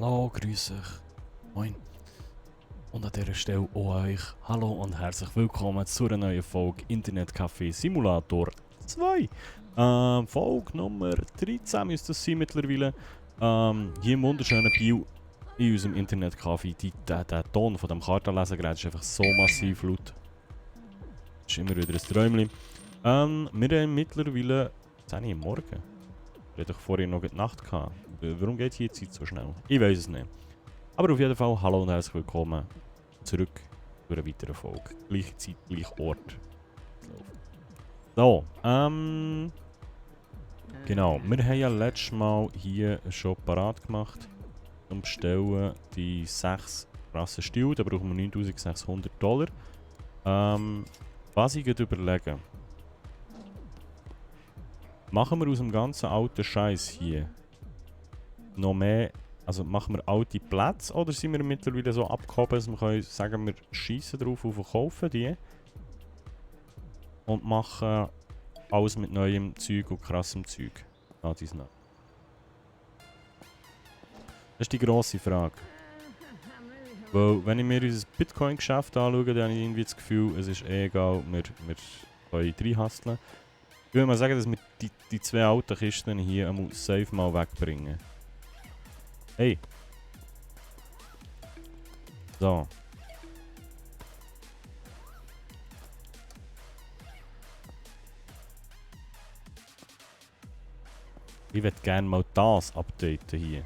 Hallo, grüß euch. Moin. Und an dieser Stelle auch euch. Hallo und herzlich willkommen zu einer neuen Folge Internetcafé Simulator 2. Folge Nummer 13 müsste es sein mittlerweile. Hier im wunderschönen Biel in unserem Internetcafé. Der Ton von dem Kartenlesegerät ist einfach so massiv laut. Das ist immer wieder ein Träumchen. Wir haben mittlerweile 10 Uhr am Morgen. Ich hatte doch vorhin noch die Nacht gehabt. Warum geht hier die Zeit so schnell? Ich weiß es nicht. Aber auf jeden Fall, hallo und herzlich willkommen zurück zu einer weiteren Folge. Gleiche Zeit, gleicher Ort. So, genau. Wir haben ja letztes Mal hier schon parat gemacht. Und bestellen die 6 krassen Stühle. Da brauchen wir $9600. Was ich gerade überlege. Machen wir aus dem ganzen alten Scheiß hier noch mehr, also machen wir alte Plätze oder sind wir mittlerweile so abgehoben, dass wir können sagen, wir schießen drauf und verkaufen die und machen alles mit neuem Zeug und krassem Zeug. Das ist die grosse Frage. Weil, wenn ich mir unser Bitcoin-Geschäft anschaue, dann habe ich irgendwie das Gefühl, es ist eh egal, wir können reinhasteln. Ich würde mal sagen, dass wir die 2 alten Kisten hier safe mal wegbringen. Hey! So. Ich würde gerne mal das updaten hier.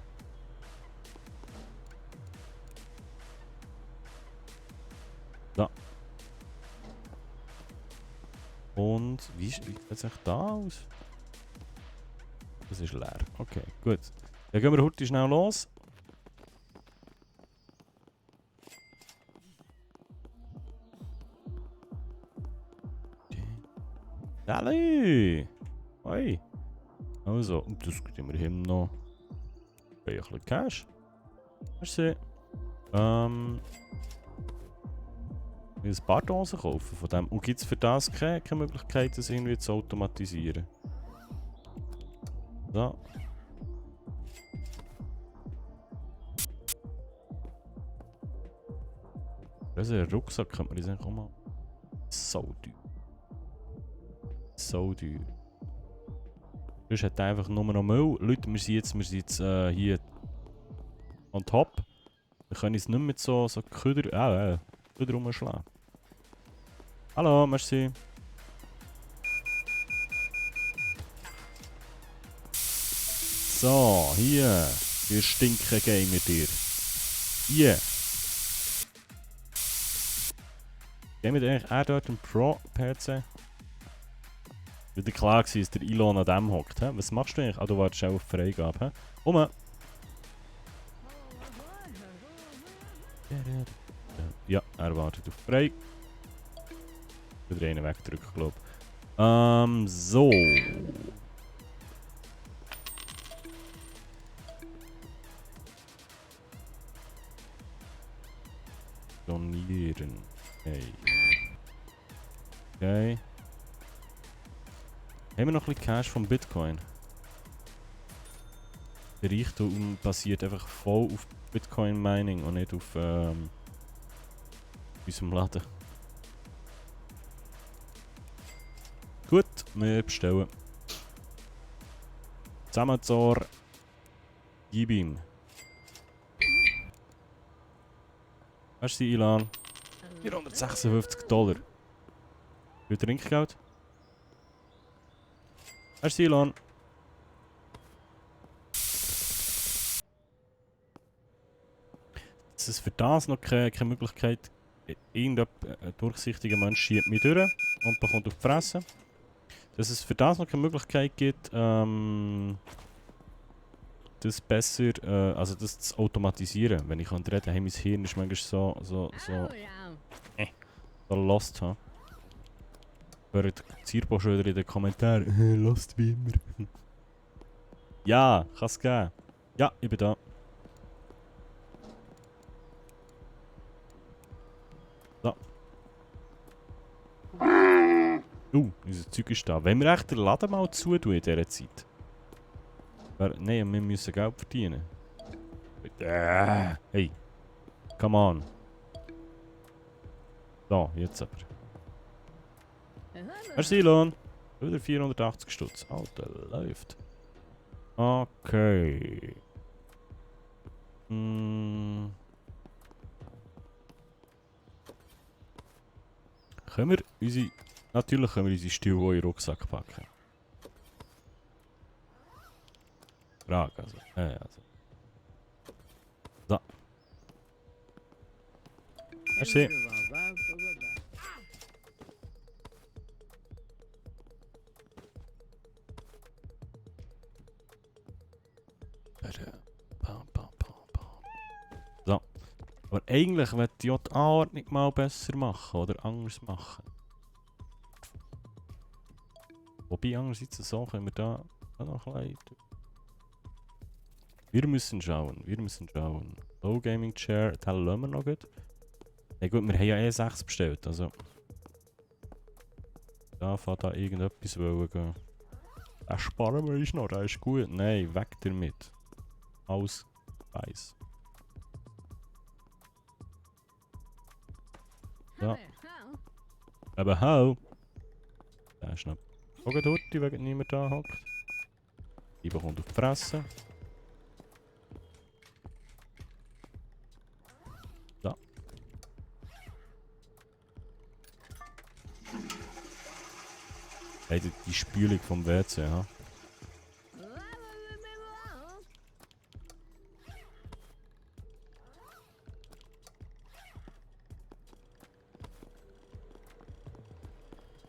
So. Und wie sieht es da aus? Das ist leer. Okay, gut. Dann gehen wir heute schnell los. Hallo! Hoi! Also, das kriegen wir hin noch. Ein bisschen Cash. Merci. Ich will ein paar Dosen kaufen von dem. Und gibt es für das keine Möglichkeit, das irgendwie zu automatisieren? So. Also einen Rucksack könnte man das eigentlich auch mal. So teuer. So teuer. Sonst hat er einfach nur noch Müll. Leute, wir sind jetzt hier on top. Wir können uns nicht mit so Köder rumschlagen. Hallo, merci. So, hier. Ihr stinken Gamer dir. Hier. Gehen wir eigentlich auch dort einen Pro-PC? Weil klar war, dass der Elon an dem hockt. Was machst du eigentlich? Ah, du wartest auch auf Freigabe. Ja, er wartet auf Frei. Ich will einen wegdrücken, glaube ich. So. Donieren. Okay. Okay. Haben wir noch ein bisschen Cash vom Bitcoin? Der Reichtum basiert einfach voll auf Bitcoin Mining und nicht auf unserem Laden. Gut, wir bestellen. Zusammenzor. Gib ihm. Merci, Ilan. $456. Für Trinkgeld? Merci, Ilan. Dass es für das noch keine Möglichkeit irgendein durchsichtiger Mensch schiebt mich durch und bekommt auf die Fresse. Dass es für das noch keine Möglichkeit gibt, das besser, also das zu automatisieren. Wenn ich reden kann, mein Hirn ist manchmal so lost. Hört Zirpo schon wieder in den Kommentaren, lost wie immer. Ja, kann es geben. Ja, ich bin da. So. Unser Zeug ist da. Wenn wir echt den Laden mal zutun in dieser Zeit? Nein, wir müssen Geld verdienen. Hey. Come on. So, jetzt aber. Merci, Lohn. Wieder 480 Stutz. Alter, läuft. Okay. Können wir unsere... Natürlich können wir unsere Stühle auch in den Rucksack packen. Frage also. Also. So. Merci. So. Aber eigentlich möchte ich auch die Anordnung mal besser machen oder anders machen. Wobei andererseits so können wir da auch noch ein bisschen... Wir müssen schauen. Low Gaming Chair, den lassen wir noch gut. Ja gut, wir haben ja eh 6 bestellt, also... Da fährt da irgendetwas wollen gehen. Den sparen wir uns noch, der ist gut. Nein, weg damit. Alles weiss. Ja. Aber hau! Der ist noch dort, wegen niemand da hockt. Die bekommt auf die Fresse. So. Hey, die Spülung vom WC, ha?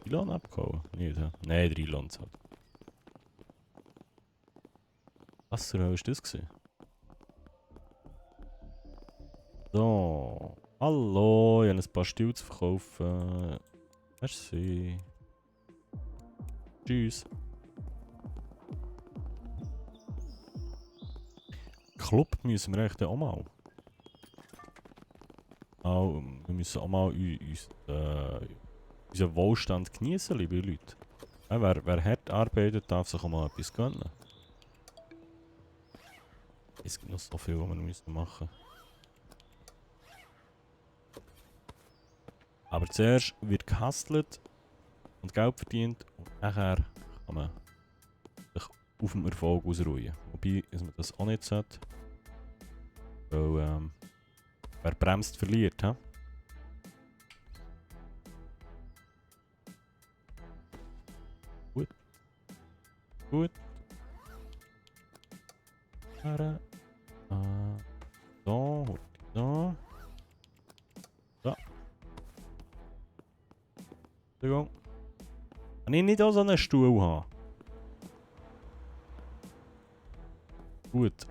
Lohn abgehauen? Nicht, ha? Nein, 3 Lohns halt. Was zur Hölle ist das gewesen? So. Hallo, ich habe ein paar Stühle zu verkaufen. Merci. Tschüss. Club müssen wir echt auch mal. Oh, wir müssen auch mal unseren Wohlstand genießen, liebe Leute. Ja, wer hart arbeitet, darf sich auch mal etwas gönnen. Es gibt noch so viel, was wir machen müssen. Aber zuerst wird gehustelt und Geld verdient und nachher kann man sich auf dem Erfolg ausruhen. Wobei, dass man das auch nicht sollte. Weil, wer bremst, verliert, ha? Gut. Gut. So, so. So. Entschuldigung. Kann ich nicht auch so einen Stuhl haben? Gut,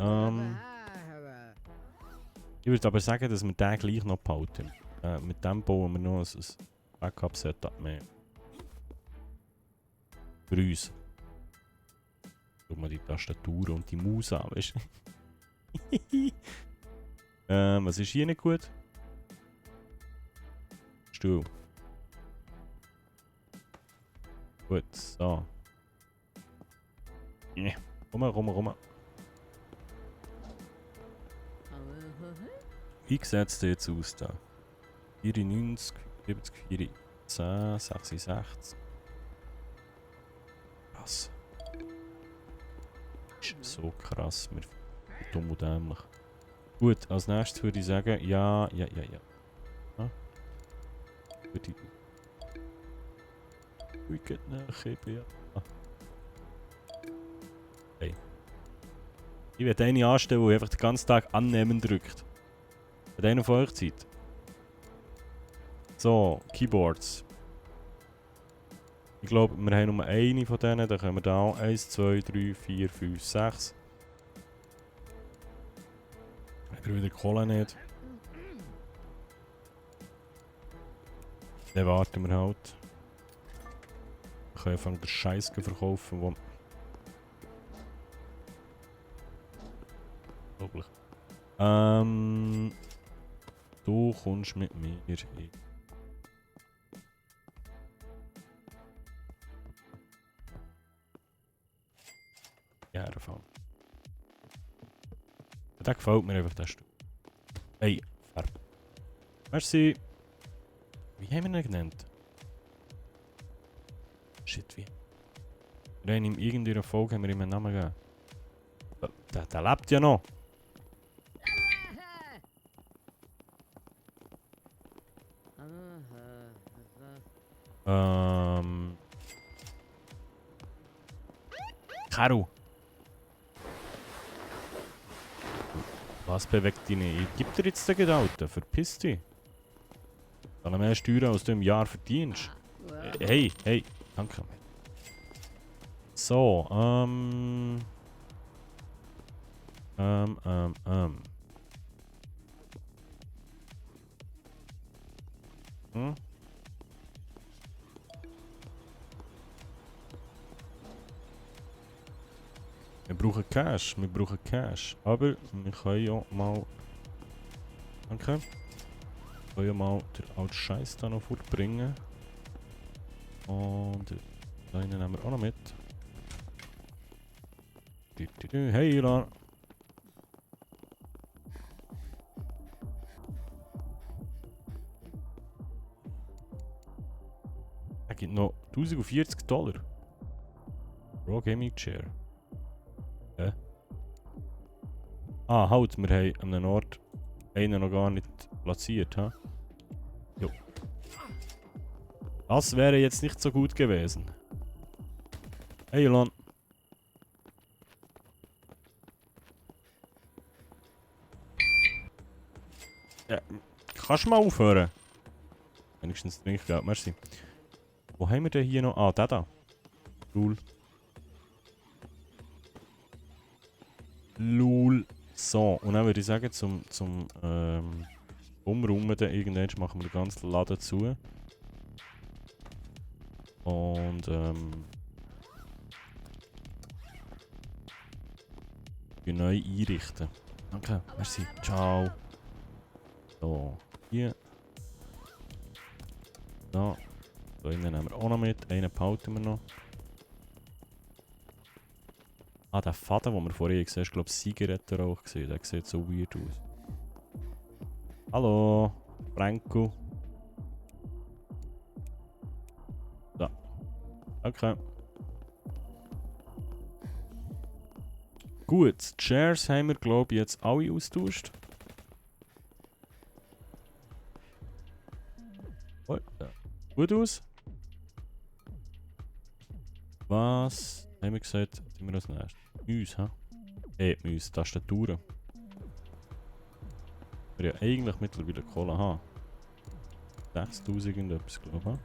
ich würde aber sagen, dass wir den gleich noch behalten. Mit dem bauen wir noch ein Backup-Setup mehr. Für uns. Schau mal die Tastatur und die Maus an, weißt du? Was ist hier nicht gut? Stuhl. Gut, so. Yeah. Komm. Wie sieht es jetzt aus da? 94, 70, 4, 10, 66. Krass. Ist so krass. Wir sind dumm und dämlich. Gut, als nächstes würde ich sagen, ja. Würde ich... Wicked nachheben, ja. Hey. Ich werde eine anstellen, die einfach den ganzen Tag annehmen drückt. Hat einer von euch Zeit? So, Keyboards. Ich glaube, wir haben nur eine von denen, dann können wir da auch 1, 2, 3, 4, 5, 6. Ich habe wieder Kohle nicht. Dann warten wir halt. Wir können einfach den Scheiß verkaufen, wo... Unglaublich. Du kommst mit mir in... Ja, davon. Der gefällt mir einfach, der Stück. Hey, Farbe. Merci. Wie haben wir ihn genannt? Shit, wie? Wir haben ihm irgendeiner Folge haben wir ihm einen Namen gegeben. Der lebt ja noch. Karu. Was bewegt dich nicht? Gib dir jetzt den Alten, verpiss dich. Soll er mehr Steuern als du im Jahr verdienst? Hey, hey, danke. So, Hm? Wir brauchen Cash, wir brauchen Cash. Aber wir können ja mal... Danke. Wir können ja mal den alten Scheiß da noch fortbringen. Und da nehmen wir auch noch mit. Hey, Ilan. Er gibt noch $1040. Pro Gaming Chair. Ah, halt, wir haben an einem Ort einen noch gar nicht platziert, ha? Jo. Das wäre jetzt nicht so gut gewesen. Hey, Ilan. Ja, kannst du mal aufhören? Wenigstens trinke Geld, merci. Wo haben wir denn hier noch? Ah, der da. Lul. Lul. So, und dann würde ich sagen, zum Umräumen, dann irgendwann machen wir den ganzen Laden zu. Und neu einrichten. Danke, merci. Ciao. So, hier. Da. Da innen nehmen wir auch noch mit. Einen behalten wir noch. Ah, der Faden, den wir vorher gesehen haben, ist, glaube ich, Zigarettenrauch gesehen. Der sieht so weird aus. Hallo, Franco. Da. Okay. Gut, die Chairs haben wir, glaube ich, jetzt alle austauscht. Oh, ja. Gut aus. Was haben wir gesagt? Was haben wir als nächstes? Mäuse, hä? Mäuse, Tastaturen. Wir ja eigentlich mittlerweile Kohle haben. 6000 irgendetwas, glaube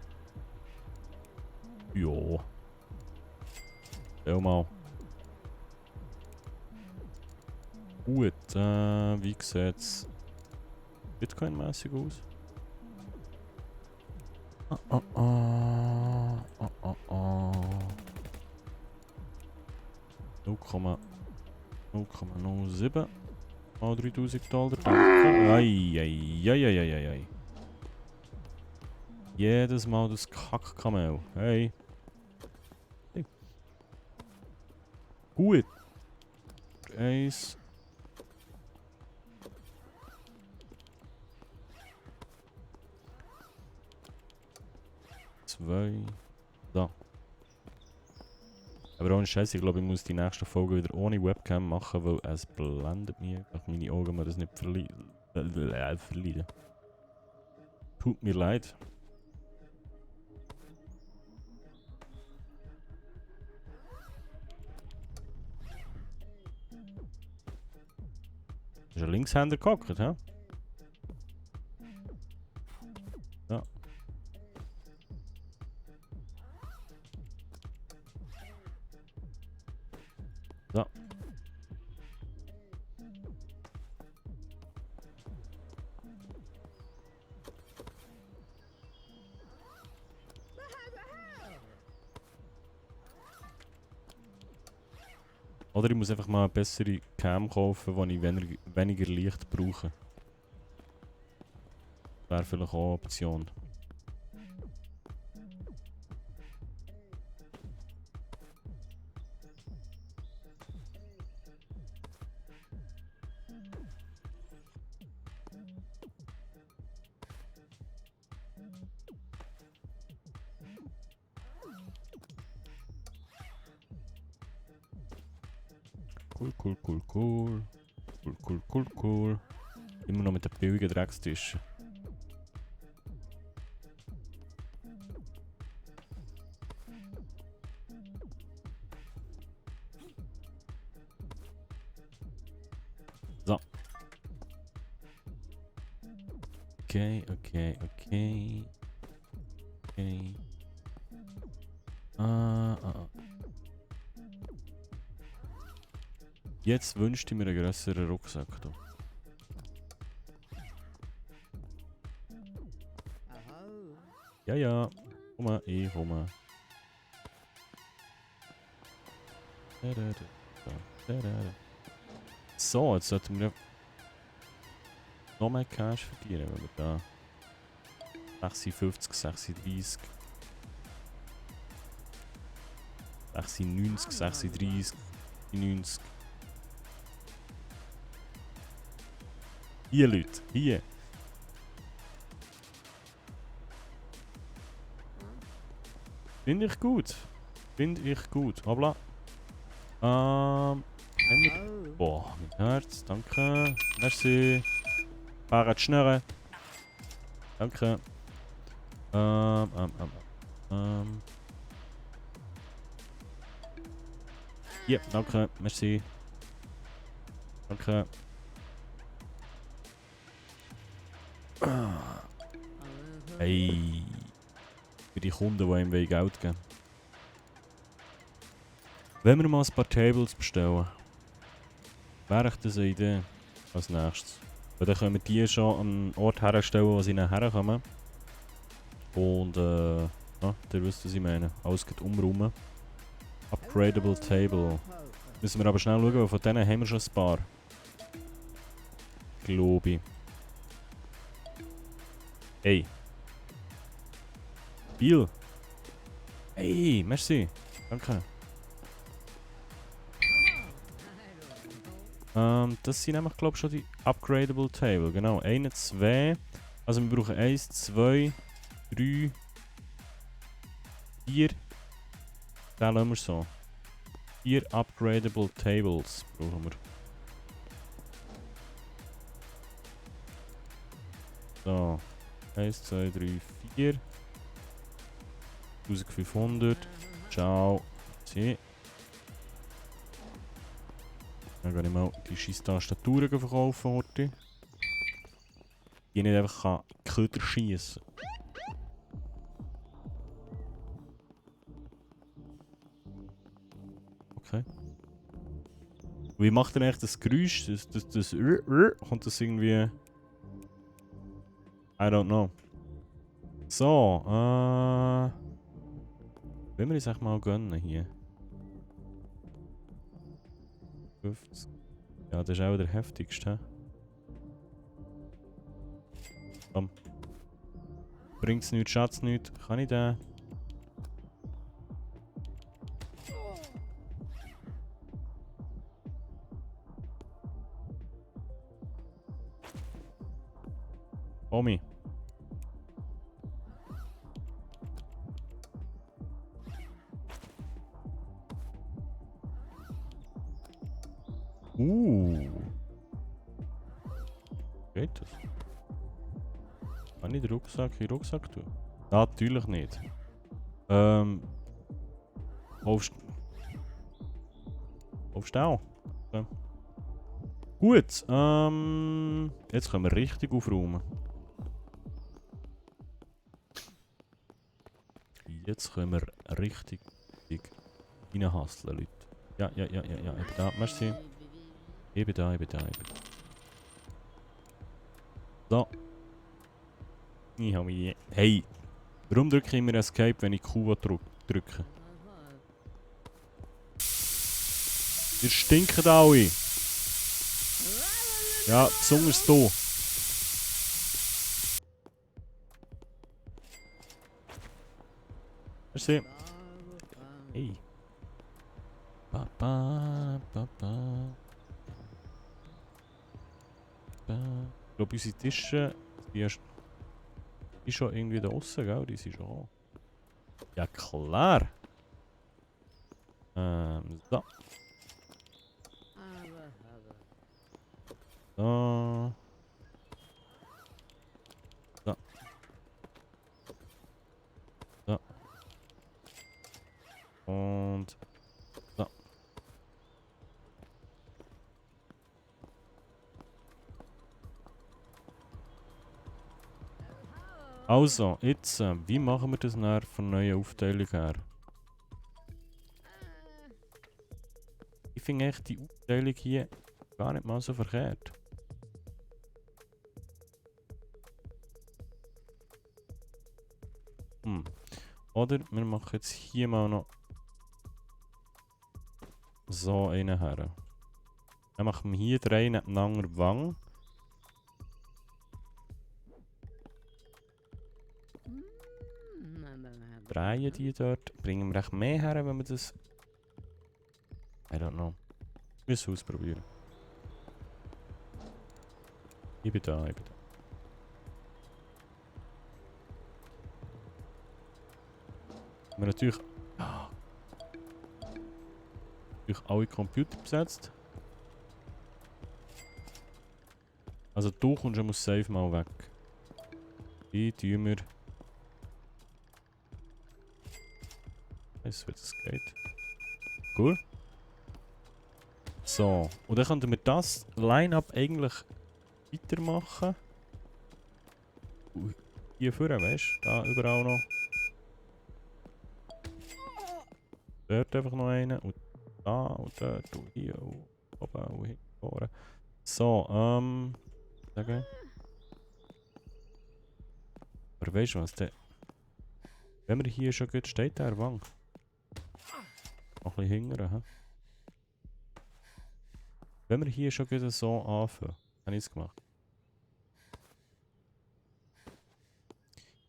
ich. Ja. Stell mal. Gut, wie sieht es Bitcoin-mäßig aus? Ah. 0,07 mal $3000, danke. Ei. Jedes Mal das Kackkamel. Hey. Gut. 1. 2. Da. Aber ohne Scheiß, ich glaube, ich muss die nächste Folge wieder ohne Webcam machen, weil es blendet mich. Meine Augen mir das nicht verleiden. Tut mir leid. Ist ein Linkshänder gehockt, hä? Ja. So. Oder ich muss einfach mal eine bessere Cam kaufen, wo ich weniger Licht brauche. Wäre vielleicht auch eine Option. Cool, cool, cool, cool. Cool, cool, cool, cool. Immer noch mit den billigen Dreckstischen. So. Okay, okay, okay. Okay. Jetzt wünschte ich mir einen grösseren Rucksack. Da. Ja, ja. Komm, ich komme. So, jetzt sollten wir noch mehr Cash verdienen, wenn wir da 56, 36, 96, 36, 90. Hier, Leute, hier. Finde ich gut. Finde ich gut. Hoppla. Boah, mein Herz, danke. Merci. Fahrrad schnurren. Danke. Ja, danke. Merci. Danke. Hey. Für die Kunden, die ihm Geld geben. Wenn wir mal ein paar Tables bestellen, wäre das eine Idee als nächstes. Weil dann können wir die schon an einen Ort herstellen, wo sie nachher kommen. Und ja, ihr wisst, was ich meine. Alles geht umräumen. Upgradable Table. Müssen wir aber schnell schauen, weil von denen haben wir schon ein paar. Glaube ich. Hey. Bill. Hey, merci. Danke. Das sind nämlich, glaube ich, schon die Upgradable Table. Genau, 1, 2. Also wir brauchen 1, 2, 3, 4. Da lassen wir so. 4 Upgradable Tables brauchen wir. So. 1, 2, 3, 4. 1500. Ciao. Sie. Dann kann ich mal die scheiß Tastaturen verkaufen heute. Die nicht einfach Köder schießen. Okay. Wie macht denn eigentlich das Geräusch? Das kommt das irgendwie... I don't know. So, wollen wir uns echt mal gönnen hier? 50. Ja, das ist auch der heftigste. Komm. Bringt's nichts, Schatz nichts. Kann ich den? Omi. Geht das? Kann ich den Rucksack in den Rucksack tun? Natürlich nicht. Aufstehen. Okay. Gut, jetzt können wir richtig aufräumen. Jetzt können wir richtig reinhasteln, Leute. Ja, ich bin da, merci. Ich bin da. So. Ich habe mich... Hey! Warum drücke ich immer Escape, wenn ich Q drücke? Ihr stinkt alle! Ja, besonders hier. Merci. Hey. Ich glaube, unsere Tische, die ist schon irgendwie da draussen, gell? Die sind schon... Ja, klar! So. So. So. So. Und so. Also, jetzt, wie machen wir das nach von neuer Aufteilung her? Ich finde echt die Aufteilung hier gar nicht mal so verkehrt. Oder wir machen jetzt hier mal noch so einen her. Dann machen wir hier 3 nebeneinander Wang. Drehen die dort. Bringen wir echt mehr her, wenn wir das... I don't know. Wir müssen es ausprobieren. Ich bin da, ich bin da. Wir haben natürlich... Natürlich alle Computer besetzt. Also du kommst schon aus Safe mal weg. Die tun wir... Ich weiss, wie das geht. Cool. So, und dann könnten wir das Line-Up eigentlich weitermachen. Hier vorne, weißt du? Da überall noch. Dort einfach noch einen. Und da und dort und hier und oben und hinten vorne. So, sagen. Aber weißt du was? Wenn wir hier schon gut steht, der Wang. Noch ein bisschen hingern, hä? Wenn wir hier schon gut so anfangen, habe ich es gemacht.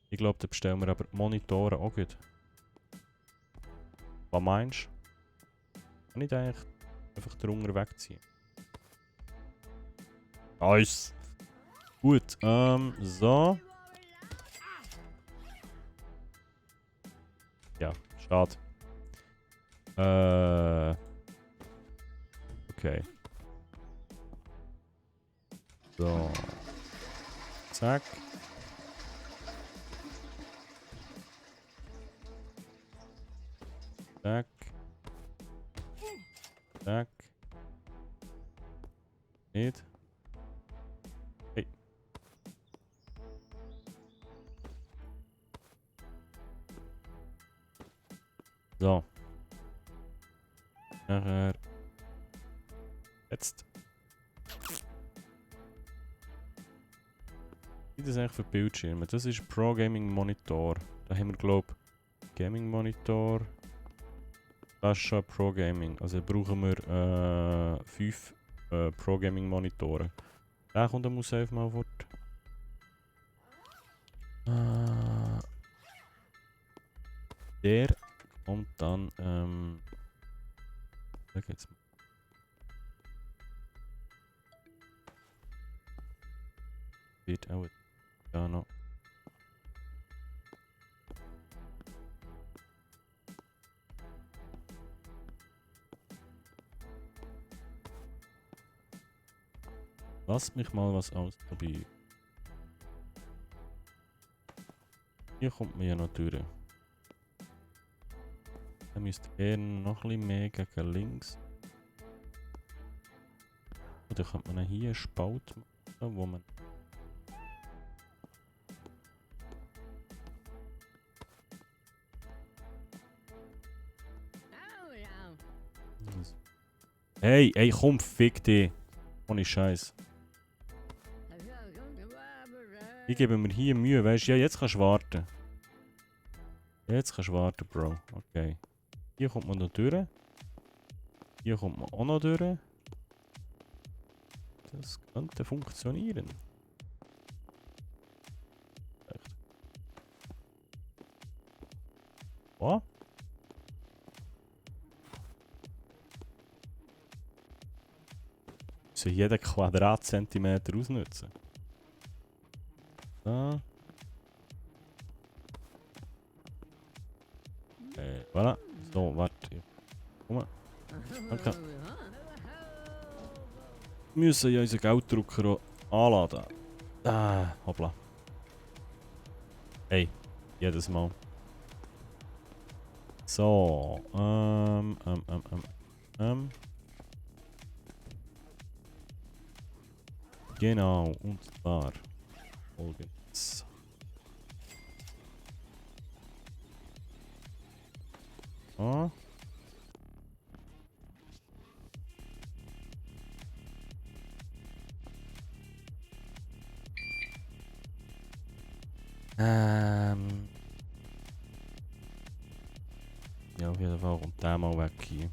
Ich glaube, da bestellen wir aber die Monitore auch gut. Was meinst du? Kann ich da eigentlich einfach drunter wegziehen? Nice! Gut, so. Ja, schade. Okay. So. Zack. Zack. Zack. Nicht. Hey. So. Nachher. Jetzt. Was ist das eigentlich für Bildschirme? Das ist Pro Gaming Monitor. Da haben wir, glaube ich, Gaming Monitor. Das ist schon Pro Gaming. Also brauchen wir 5 Pro Gaming Monitoren. Der kommt am Museum mal fort. Der kommt dann. Da geht's. Wird auch da noch. Lass mich mal was ausprobieren. Hier kommt mir ja noch durch. Dann müsste er noch ein bisschen mehr gegen links. Oder könnte man hier einen Spalt machen, wo man... Hey, ey, komm, fick dich. Ohne Scheiß. Ich gebe mir hier Mühe, weißt du? Ja, jetzt kannst du warten. Jetzt kannst du warten, Bro. Okay. Hier kommt man noch durch. Hier kommt man auch noch durch. Das könnte funktionieren. Echt. Was? Müssen jeden Quadratzentimeter ausnutzen. So. Voilà. So, warte. Komm mal. Danke. müssen ja unseren Gelddrucker auch anladen. Hoppla. Hey, jedes Mal. So, Genau, und zwar folgendes. Ah. Ja, auf jeden Fall kommt der mal weg hier.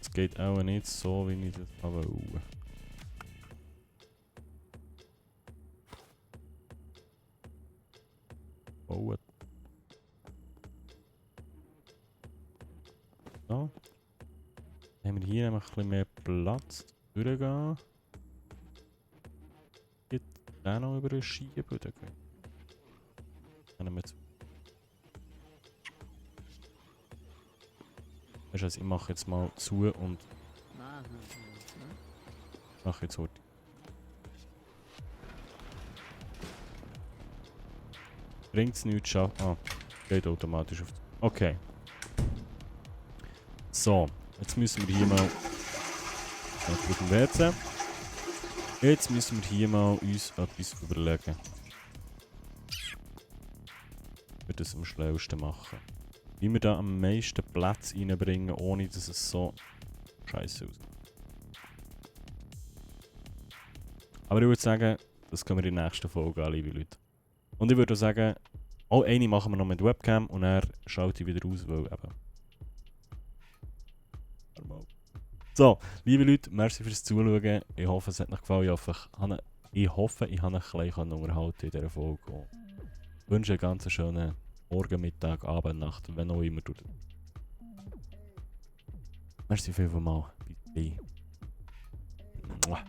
Es geht auch nicht so, wie ich das aber will. Bauen. So. Dann haben wir hier nämlich ein bisschen mehr Platz. Durchgehen. Jetzt den noch überschieben. Dann können wir jetzt. Weißt du was, ich mache jetzt mal zu und mache jetzt heute. Bringt es nichts, geht automatisch auf. Okay. So, jetzt müssen wir hier mal. Auf dem WC. Jetzt müssen wir hier mal uns etwas überlegen. Wir das am schlauesten machen. Wie wir da am meisten Platz reinbringen, ohne dass es so scheiße aussieht. Aber ich würde sagen, das können wir in der nächsten Folge an, liebe Leute. Und ich würde auch sagen, eine machen wir noch mit Webcam und dann schalte ich wieder aus, weil eben. So, liebe Leute, merci fürs Zuschauen. Ich hoffe, es hat euch gefallen. Ich hoffe, ich habe euch ein bisschen unterhalten in dieser Folge. Ich wünsche einen ganz schönen Morgen, Mittag, Abend, Nacht, wenn auch immer du. Merci vielmals. Bis bye.